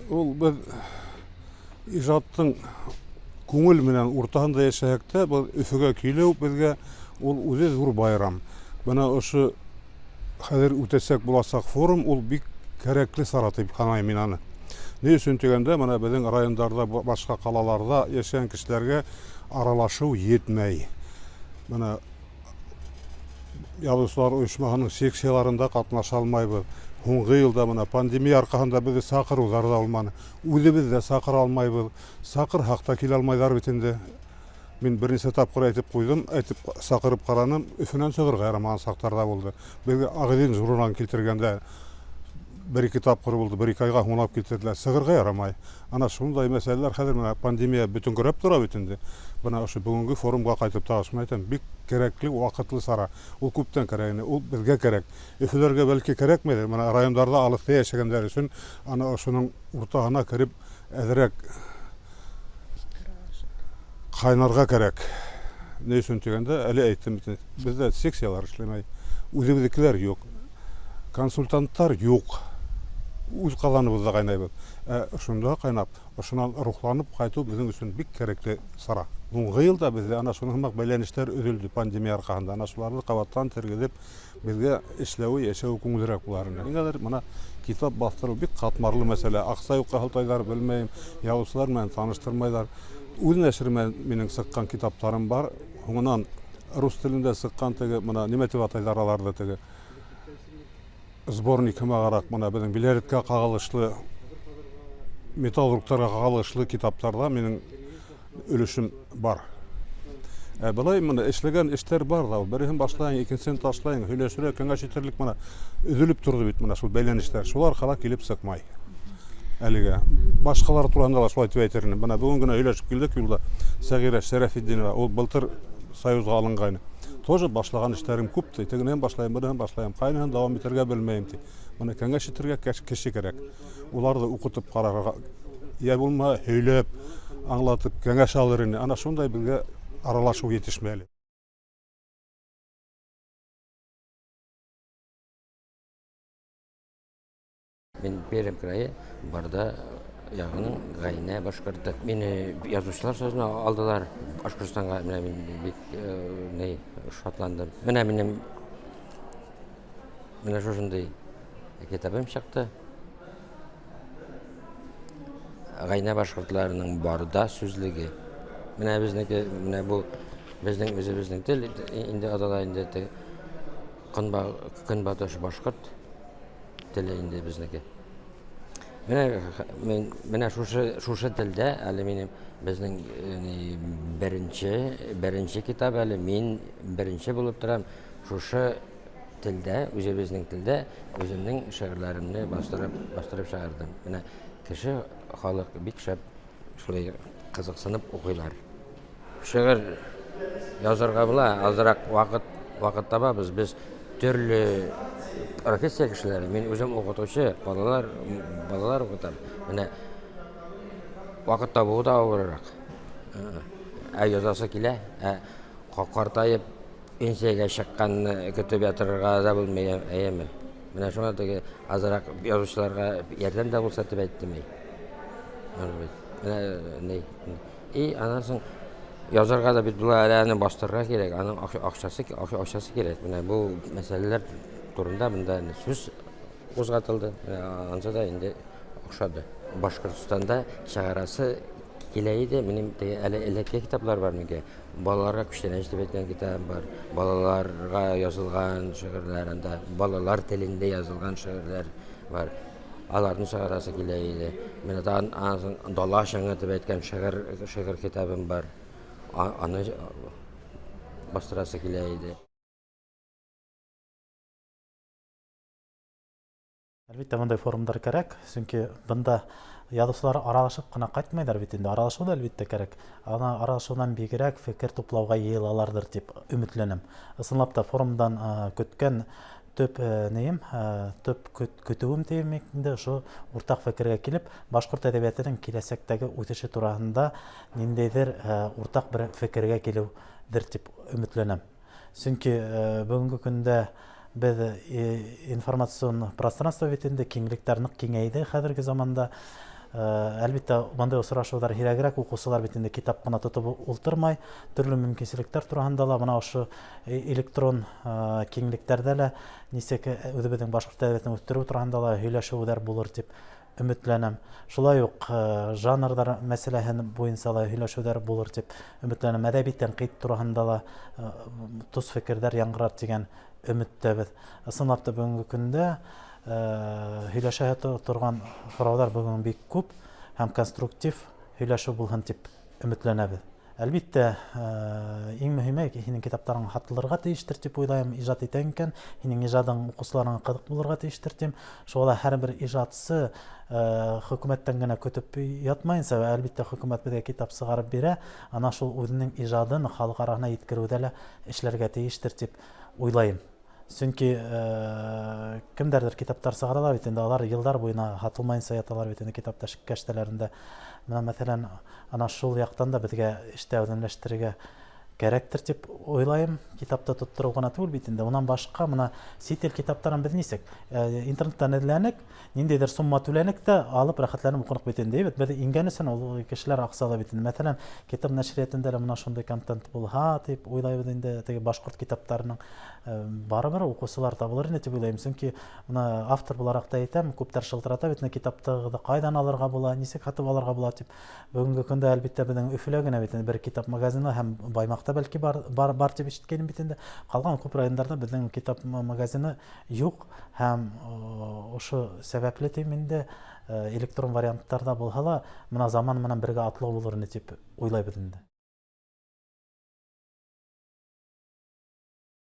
Ул беҙ ижадтың күңел менән уртаһында йәшәһәк тә, был Өфөгә килеү беҙгә ул үҙе ҙур байрам. Бына ошо хәҙер үтәсәк буласаҡ форум ул бик кәрәкле сара тип һанайым мин аны. Ни өсөн тигәндә, бына беҙҙең райондарҙа, башҡа ҡалаларҙа йәшәгән кешеләргә аралашыу етмәй. Бына яҙыусылар ойошмаһының секцияларында ҡатнаша алмайбыҙ. Һуңғы йылда бына пандемия арҡаһында беҙҙе саҡырыуҙар ҙа булманы. Үҙебеҙ ҙә саҡыра алмайбыҙ. Саҡырһаҡ та килә алмайҙар бит инде. Мин бер нисә тапҡыр әйтеп ҡуйҙым, әйтеп саҡырып ҡараным, Өфөнән сығырға ярамаған саҡтар ҙа булды. Беҙгә Ағиҙел журналын килтергәндә бер-ике тапҡыр булды, бер-ике айға һуңлап килтерҙеләр. Сығырға ярамай. Ана шундай мәсьәләләр хәҙер менә пандемия бөтөнкөрәп тора бит инде. Бына ошо бөгөнгө форумға ҡайтып тағы шуны әйтәм, бик кәрәкле, ваҡытлы сара. Ул күптән кәрәк ине, ул беҙгә кәрәк. Өфөләргә бәлки кәрәкмәйҙер, бына райондарҙа алыҫта йәшәгәндәр өсөн ана ошоноң уртаһына кереп әҙерәк ҡайнарға кәрәк. Ни өсөн тигәндә, әле әйттем бит, беҙҙә секциялар эшләмәй, үҙебеҙҙекеләр юҡ, консультанттар юҡ. Үҙ ҡаҙаныбыҙҙа ҡайнайбыҙ. Ә ошонда ҡайнап, ошонан рухланып ҡайтыу беҙҙең өсөн бик кәрәкле сара. Һуңғы йылда беҙҙә ана шуның һымаҡ бәйләнештәр өҙөлдө пандемия арҡаһында. Ана шуларҙы ҡабаттан тергеҙеп, Беҙгә эшләүе, йәшәүе күңелерәк булар ине. Ниңәлер бына китап баҫтырыу бик ҡатмарлы мәсьәлә. Аҡса юҡҡа һылтайҙар, белмәйем, яҙыусылар менән таныштырмайҙар. Үҙ нәшеремә минең сыҡҡан китаптарым бар. Һуңынан рус телендә сыҡҡан теге, бына нимә тип атайҙар аларҙы теге сборник һымағыраҡ, бына беҙҙең Биләреткә ҡағылышлы, металлургтарға ҡағылышлы китаптарҙа минең өлөшөм бар. Ә былай мына эшләгән эштәр бар ҙа, береһен башлайың, икенсеһен ташлайың, һөйләшергә, кәңәш итерлек мына өҙөлөп торҙо бит мына шул бәйләнештәр. Шул арҡала килеп сыҡмай. Әлегә. Башҡалар тураһында ла шулай тип әйтер инем. Бына бөгөн генә һөйләшеп килдек юлда Сәғирә Шәрәфетдинова, ул былтыр Союзға алынғайны. Тоже башлаган эшләрем күп ти. Тегенеһен башлайым, быныһын башлайым, ҡайныһын дауам итергә белмәйем ти. Бына кәңәш итергә кеше кәрәк. Уларҙы уҡытып ҡарарға, йә булмаһа һөйләп, аңлатып кәңәш алыр ине. Ана шундай беҙгә аралашыу етешмәй әле. Мин Пермь крае Барда ягының Гайнә башкорты. Мине язучылар союзына алдылар Башкортстанга. Менә мин бик ни шатландым. Менә минем менә шушындый китабым чыкты. Гайнә башкортларының Барда сүзлеге. Менә безнеке, менә бу безнең үзебезнең тел инде атала инде көнбатыш башкорт теле инде безнеке. Менә мин менә шушы шушы телдә әле минем безнең ни беренче беренче китап әле мин беренче булып торам. Шушы телдә, үзебезнең телдә үземнең шигырьләремне бастырып бастырып чыгардым. Менә кеше халык бик шәп шулай кызыксынып укыйлар. Шигырь язырга була, азрак вакыт вакыт табабыз. Без төрле профессия кешеләре. Мин үзем укытучы, балалар балалар укытам. Менә вакыт табуы да авыррак. Ә язасы килә, ә картаеп пенсиягә чыкканны көтеп ятырырга да булмый, әйеме? Менә шуңа теге азрак язучыларга ярдәм дә булса дип әйттем. Может быть. Менә ни И аннан соң язарга да бит була, әле аны бастырырга кирәк, аның акчасы, акчасы кирәк. Менә бу мәсьәләләр турында монда сүз кузгатылды. Менә ансы да инде охшады. Башкортстанда чыгарасы килә иде. Минем теге әле элекке китаплар бар миндә. Балаларга күчтәнәч дип әйткән китабым бар. Балаларга язылган шигырьләр анда, балалар телендә язылган шигырьләр бар. Аларны чыгарасы килә иде. Менә тагын аннан соң Дала чыңы дип әйткән шигырь шигырь китабым бар. Аны бастырасы килә иде. Әлбиттә, мондый форумдар кәрәк, чөнки бында язучылар аралашып кына кайтмыйлар бит инде. Аралашу да әлбиттә кәрәк. Ана аралашудан бигрәк фикер туплауга йыелалардыр дип өметләнәм. Ысынлап та форумдан көткән төп нием, төп көтүем дием инде, ошо уртак фикергә килеп, башкорт әдәбиятының киләсәктәге үсеше тураһында ниндәйҙер уртаҡ бер фекергә килеүҙер дип өметләнәм. Сөнки бөгөнгө көндә беҙ информацион пространство бит инде, киңлектәр ныҡ киңәйҙе хәҙерге заманда. Әлбиттә, бындай осрашыуҙар һирәгерәк, уҡыусылар бит инде китап ҡына тотоп ултырмай, төрлө мөмкинселектәр тураһында ла, бына ошо электрон киңлектәрҙә лә нисек үҙебеҙҙең башҡорт әҙәбиәтен үҫтереү тураһында ла һөйләшеүҙәр булыр тип өмөтләнәм. Шулай уҡ жанрҙар мәсьәләһен буйынса ла һөйләшеүҙәр булыр тип өмөтләнәм. Әҙәби тәнҡит тураһында ла тос фекерҙәр яңғырар тигән өмөттәбеҙ. Ысынлап та, бөгөнгө көндә һөйләшә торған һорауҙар бөгөн бик күп һәм конструктив һөйләшеү булһын тип өмөтләнәбеҙ. Әлбиттә, иң мөһиме, һинең китаптарың һатылырға тейештер тип уйлайым. Ижад итәң икән, һинең ижадың уҡыусыларыңа ҡыҙыҡ булырға тейештер тим. Шуға ла һәр бер ижадсы хөкүмәттән генә көтөп ятмайынса, әлбиттә, хөкүмәт беҙгә китап сығарып бирә, ана шул үҙенең ижадын халыҡ араһына еткереүҙә лә эшләргә тейештер тип уйлайым. Сөнки кемдәрҙер китаптар сығаралар бит инде, алар йылдар буйына һатылмайынса яталар бит инде китап кәштәләрендә. Бына, мәҫәлән, ана шул яҡтан да беҙгә эштә әүҙемләштерергә кәрәктер тип уйлайым. Китапты тоттороу ғына түгел бит инде. Унан башҡа бына сит ил китаптарын беҙ нисек интернеттан эҙләнек, ниндәйҙер сумма түләнек тә алып рәхәтләнеп уҡыныҡ бит инде. Бит беҙ ингән өсөн ул кешеләр аҡса ала бит инде. Мәҫәлән, китап нәшриәтендә лә бына шундай контент булһа тип уйлайбыҙ инде. Теге башҡорт китаптарының барыбер уҡыусылар табылыр ине тип уйлайым. Сөнки бына автор булараҡ та әйтәм, күптәр шылтырата бит инде, китапты ҡайҙан алырға була, нисек һатып алырға була тип. Бөгөнгө көндә әлбиттә беҙҙең Өфөлә генә бит инде бер китап магазины һәм Баймаҡта бәлки бар тип ишеткәнем бит инде. Ҡалған күп райондарҙа беҙҙең китап магазины юҡ һәм ошо сәбәпле тим инде, электрон варианттарҙа булһа ла, бына заман менән бергә атлау булыр ине тип уйлайбыҙ инде.